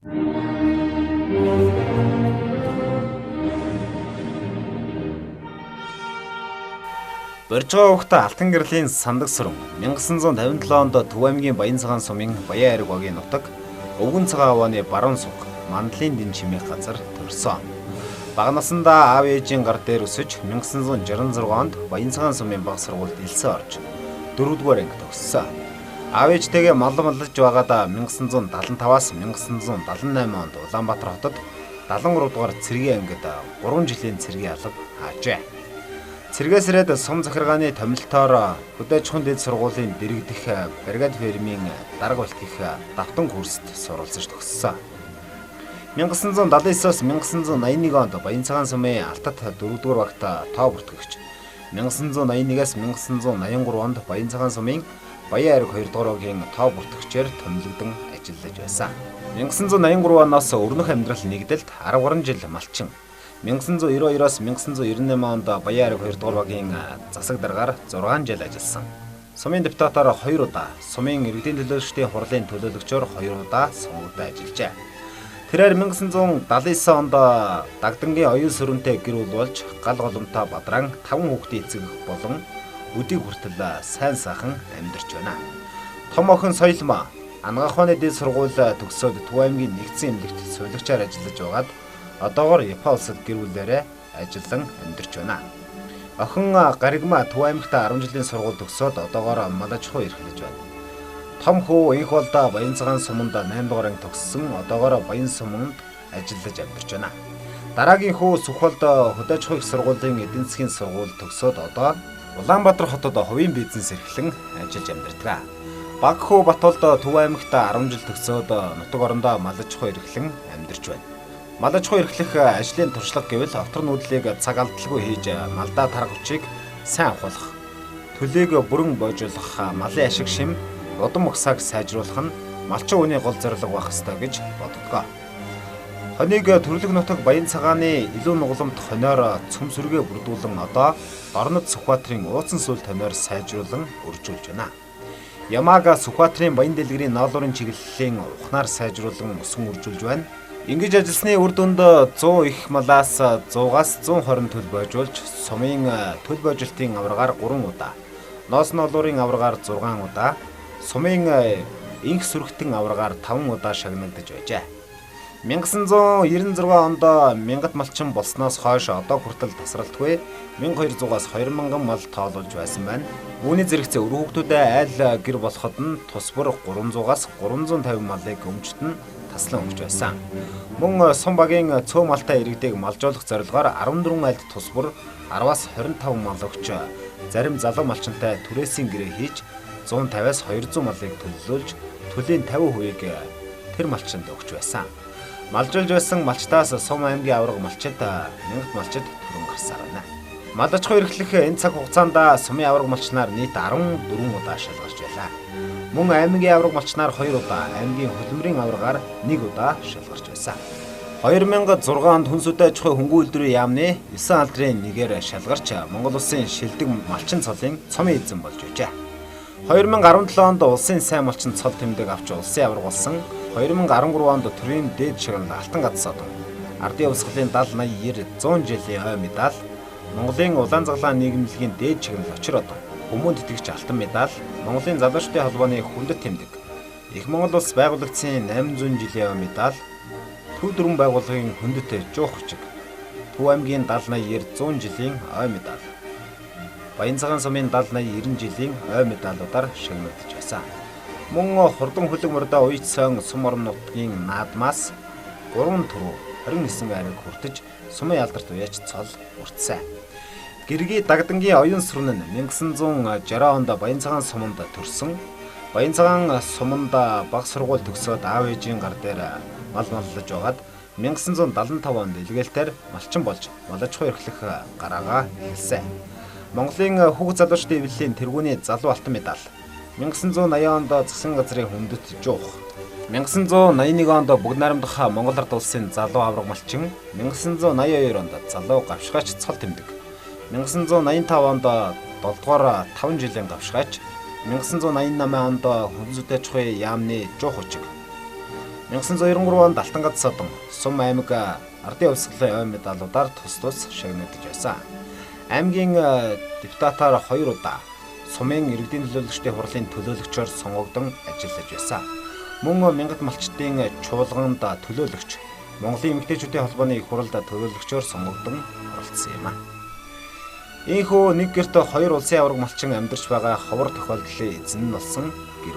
Боржгоо хүүхдээ Алтан гэрлийн сандаг сүрэн 1957 онд Төв аймгийн Баян цагаан сумын Баян айраг багийн нутаг Өвгөн цагаан авааны баруун суг Мандлын дэн чимээх газар төрсөн. Бага насндаа аав ээжийн гар дээр өсөж 1966 онд Баян цагаан сумын баг сургуульд элсэн орж 4-р анги төгссөн. Аав ээжтэйгээ маллан маллаж байгаад 1975-аас 1978 онд Улаанбаатар хотод 73 дугаар цэргийн ангид 3 жилийн цэргийн алба хаажээ. Цэргээс ирээд сум захиргааны томилтоор хөдөө аж ахуйн дэд сургуулийн дэрэгдэх бригад фермийн дарга бэлтгэх давтан курст суралцж төгссөн. 1979-оос 1981 онд Баян цагаан сумын Алтат 4-р багт тоо бүртгэгч. 1981-ээс 1983 онд Баян цагаан сумын Баян айраг 2-р багийн тоо бүртгэгчээр томилогдсон ажиллаж байсан. 1983 оноос өрнөх амьдрал нэгдэлт 13 жил малчин. 1992-оос 1998 онд Баян айраг 2-р багийн засаг даргаар 6 жил ажилласан. Сумын депутатаар 2 удаа, сумын иргэдийн төлөөлөгчдийн хурлын төлөөлөгчөөр 2 удаа сонгогдсон ажиллажээ. Тэрээр 1979 онд Дагдангийн оюун сүрэнтэй гэр бүл болж гал голомтой Бадран 5 хүүхдийн эцэг болон өдийг хүртэл сайн сайхан амьдарч байна. Том охин Соёлмаа Анагаах ухааны дэд сургууль төгсөөд Төв аймгийн нэгдсэн эмнэлэгт сувилагчаар ажиллаж байгаад одоогор Япон улсад гэр бүлээрээ ажиллан амьдарч байна. Охин Гаригмаа Төв аймагт 10 жилийн сургууль төгсөөд одоогоор мал аж ахуй эрхлэж байна. Том хүү инх болдоо Баян цагаан суманд 8 дугаар анги төгссөн, одоогоор Баян суманд ажиллаж амьдарч байна. Дараагийн хүү Сүхболд хөдөө аж ахуйн их сургуулийн эдийн засгийн сургууль төгсөөд одоо Улаанбаатар хотод хувийн бизнес эрхлэн ажиллаж амьдардаг. Баг хүү Батулд Төв аймагт 10 жил төгсөөд нутаг орондоо мал аж ахуй эрхлэн амьдарч байна. Мал аж ахуй эрхлэх ажлын туршлага гэвэл отор нүүдлийг цаг алдалгүй хийж малдаа тарга хүчийг сайн ухуулах, төлийг бүрэн боожуулах, малын ашиг шим, удам угсааг сайжруулах нь малчин хүний гол зорилго байх ёстой гэж боддог. Хоныг төрлөг нутаг Баян цагааны илүү нугламт хоноор цөм сүргээ бүрдүүлэн одоо Дорнод Сүхбаатарын ууцан сүл тониор сайжруулан өржүүлж байна. Ямаага Сүхбаатарын Баян дэлгэрийн ноолуурын чиглэлийн ухнаар сайжруулан өсөн үржүүлж байна. Ингэж ажилласны үр дүнд 100 их малаас 100-аас 120 төл боожуулж сумын төл боожуултын аваргаар 3 удаа, ноос ноолуурын аваргаар 6 удаа, сумын инх сүрхтэн аваргаар 5 удаа шагнагдаж байжээ. 1996 онд мянгат малчин болсноос хойш одоо хүртэл тасралтгүй 1200-аас 2000 мал тоолуулж байсан байна. Үүний зэрэгцээ өр хүүхдүүдээ айл гэр болоход нь тус бүр 300-аас 350 малыг өмчт нь таслан өгч байсан. Мөн сум багийн цөө малтай иргэдийг малжуулах зорилгоор 14 айлд тус бүр 10-аас 25 мал өгч зарим залуу малчинтай түрээсийн гэрээ хийж 150-аас 200 малыг төлөлүүлж төлийн 50%-ийг тэр малчинд өгч байсан. Малжуулж байсан малчтаас Сум аймгийн аварга малчид мянгат малчид төрөн гарсаар байна. Мал аж ахуй эрхлэх энэ цаг хугацаанд сумын аварга малчнаар нийт 14 удаа шалгарч байлаа. Мөн аймгийн аварга малчнаар 2 удаа, аймгийн хөдөлмөрийн аваргаар 1 удаа шалгарч байсан. 2006 онд хүнс хөдөө аж ахуйн хөнгөн үйлдвэрийн яамны 9 алдрын нэгээр шалгарч Монгол улсын шилдэг малчин цолын цомын эзэн болж байжээ. 2017 онд улсын сайн малчин цол тэмдэг авч улсын аварга болсон. 2013 онд төрийн дээд шагнал Алтан гад содон, Ардын увсгалын 70 80 90 100 жилийн ой медаль, Монголын улаан загалаан нийгэмлэгийн дээд шагнал Очир одон, хүмүүн тэтгэгч алтан медаль, Монголын залуучдын холбооны хүндэт тэмдэг, Их Монгол улс байгуулагдсан 800 жилийн ой медаль, Төв дөрвөн байгууллагын хүндэт жуух хүчиг, Төв аймгийн 70 80 90 100 жилийн ой медаль, Баян цагаан сумын 70 80 90 жилийн ой медалуудаар шагнагдаж байсан. Мөн хурдан хөлөг мордоо уйдсан сум орон нутгийн наадмаас 3 түрүү 29 айраг хүртэж сумын алдарт уяач цол бүрдсэн. Гэргий Дагдангийн оюун сүрэн нь 1960 онд Баян цагаан суманд төрсөн. Баян цагаан суманд баг сургууль төгсөөд аав ээжийн гар дээр мал маллаж байгаад 1975 онд илгээлтээр малчин болж мал аж ахуй эрхлэх гараагаа эхэлсэн. Монголын хүүхэд залуучдын эвлэлийн тэргүүний залуу алтан медаль, 1980 онд засгийн газрын хүндэт жуух, 1981 онд Бүгд найрамдах Монгол Ард улсын залуу аварга малчин, 1982 онд залуу гавшгаач цол тэмдэг, 1985 онд 7 дугаар 5 жилийн гавшгаач, 1988 онд хүнс хөдөө аж ахуйн яамны жуух хүчиг, 1993 онд Алтангад содон Сум аймаг ардын хувьсгалын ой медалуудаар тус тус шагнагдаж байсан. Аймгийн депутатаар 2 удаа, Сумын иргэдийн төлөөлөгчдийн хурлын төлөөлөгчөөр сонгогдсон ажиллаж байсан. Мөн Мянгат малчдын чуулганд төлөөлөгч, Монголын эмэгтэйчүүдийн холбооны их хурлд төлөөлөгчөөр сонгогдсон оролцсон юм а. Ийхүү нэг гэрт хоёр улсын аварга малчин амьдарч байгаа ховор тохиолдлын эзэн нь болсон гэр